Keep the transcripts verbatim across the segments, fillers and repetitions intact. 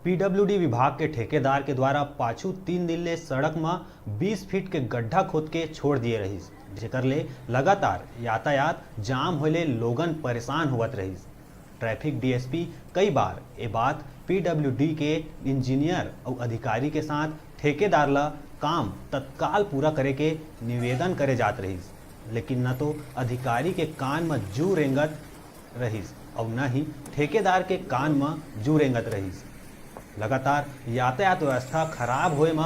PWD विभाग के ठेकेदार के द्वारा पाछू तीन दिन ले सड़क म बीस फीट के गड्ढा खोद के छोड़ दिए रहिस, जेकर ले लगातार यातायात जाम होए ले लोगन परेशान होवत रहिस। ट्रैफिक डीएसपी कई बार ए बात पीडब्ल्यूडी के इंजीनियर अउ अधिकारी के साथ ठेकेदार ला काम तत्काल पूरा करे के निवेदन करे जात रहिस, लेकिन न तो अधिकारी के कान म जू रेंगत रहिस अउ न ही ठेकेदार के कान म जू रेंगत रहिस। लगातार यातायात व्यवस्था खराब होए म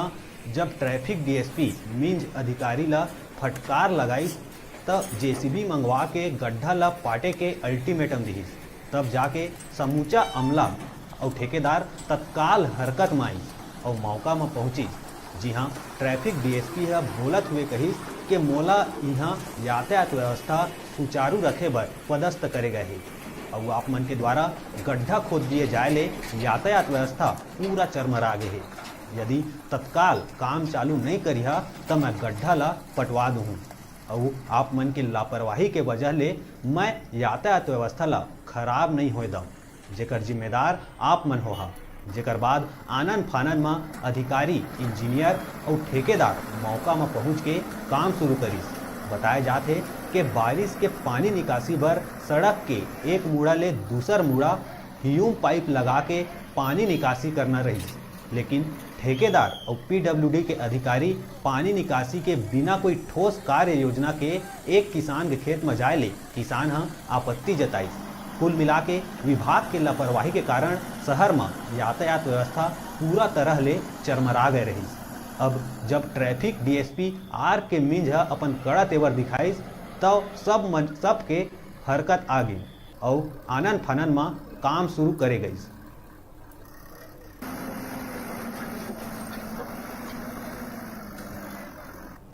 जब ट्रैफिक डीएसपी मिंज अधिकारी ल फटकार लगाइस, त जेसीबी मंगवा के गड्ढा ल पाटे के अल्टीमेटम दिहिस। तब जाके समूचा अमला अउ ठेकेदार तत्काल हरकत म आइस अउ मौका म पहुंचिस, जिहां ट्रैफिक डीएसपी ह बोलत हुए कहिस के मोला इहां यातायात व्यवस्था सुचारू रखे बर पदस्थ करे गए हे अउ आप मन के द्वारा गड्ढा खोद दिए जाए ले यातायात व्यवस्था पूरा चरमरा गे हे। यदि तत्काल काम चालू नहीं करिहा, त मैं गड्ढा ला पटवा दूहूं अउ आप मन के लापरवाही के वजह ले मैं यातायात व्यवस्था ला खराब नहीं होए दंव, जेकर जिम्मेदार आप मन होहा। जेकर बाद आनन फानन म अधिकारी, इंजीनियर अउ ठेकेदार मौका म पहुंच के काम शुरू करिस। बताए जात हे के बारिश के पानी निकासी बर सड़क के एक मुड़ा ले दूसर मुड़ा ह्यूम पाइप लगा के पानी निकासी करना रहिस, लेकिन ठेकेदार अउ पीडब्ल्यूडी के अधिकारी पानी निकासी के बिना कोई ठोस कार्य योजना के एक किसान के खेत म जाए ले किसान ह आपत्ति जताइस। कुल मिला के विभाग के लापरवाही के कारण शहर म यातायात व्यवस्था पूरा तरह ले चरमरा गए रहिस। अब जब ट्रैफिक डीएसपी आर के मिंज ह अपन कड़ा तेवर दिखाइस, तब सब मन, सबके हरकत आ गिस अउ आनन फानन म काम शुरू करे गइस।